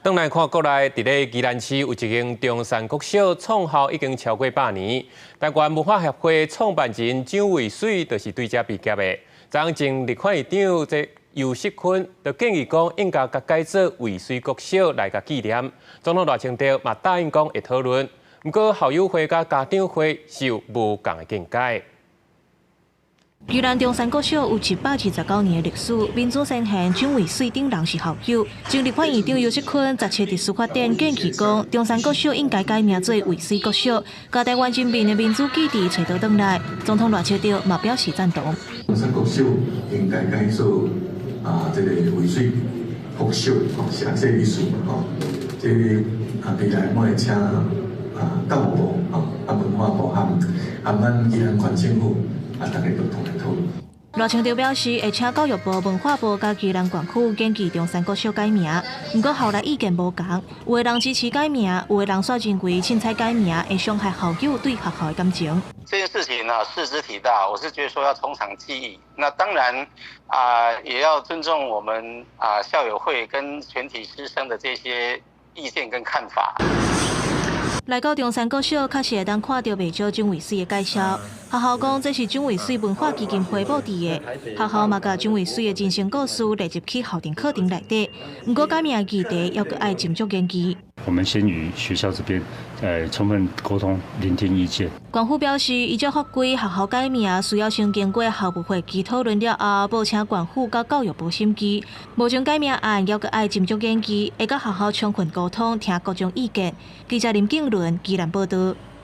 轉來看國內，佇咧宜蘭市有一間中山國小創校已經超過100年。台灣文化協會創辦人蔣渭水就是對遮畢業的。昨前立法院長這游錫堃就建議講，應該共改做渭水國小來共紀念。總統賴清德嘛答應講會討論，毋過校友會佮家長會是有無仝的見解。宜蘭中山國小有129年的歷史，民主先賢蔣渭水等人是校友。前立法院長游錫堃17佇司法院建議講，中山國小應該改名做渭水國小，共台灣人民的民主記憶揣倒轉來。總統賴清德嘛表示贊同。中山國小應該改做啊，這個渭水國小，吼，是按這個意思吼。這啊，未來我會請啊教育部吼啊文化部和和咱宜蘭縣政府。啊，大家共同來討論。賴清德表示，會請教育部、文化部佮宜蘭縣府建議中山國小改名，毋過校內意見無仝，有的人支持改名，有的人煞認為凊彩改名會傷害校友對學校的感情。這件事情呢，茲事體大，我是覺得說要從長計議。那當然啊，也要尊重我們啊校友會跟全體師生的這些意見跟看法。來到中山國小，確實會當看著袂少蔣渭水的介紹。學校講這是蔣渭水文化基金會布置的，學校嘛共蔣渭水的人生故事列入去校定課程內底。毋過改名議題猶閣愛斟酌研究。我們先與學校這邊充分溝通，聆聽意見。縣府表示，依照法規，學校改名需要先經過校務會議討論了後，報請縣府佮教育部審議。目前改名案猶閣愛斟酌研究，會佮學校充分溝通，聽各種意見。記者林景倫，宜蘭報導。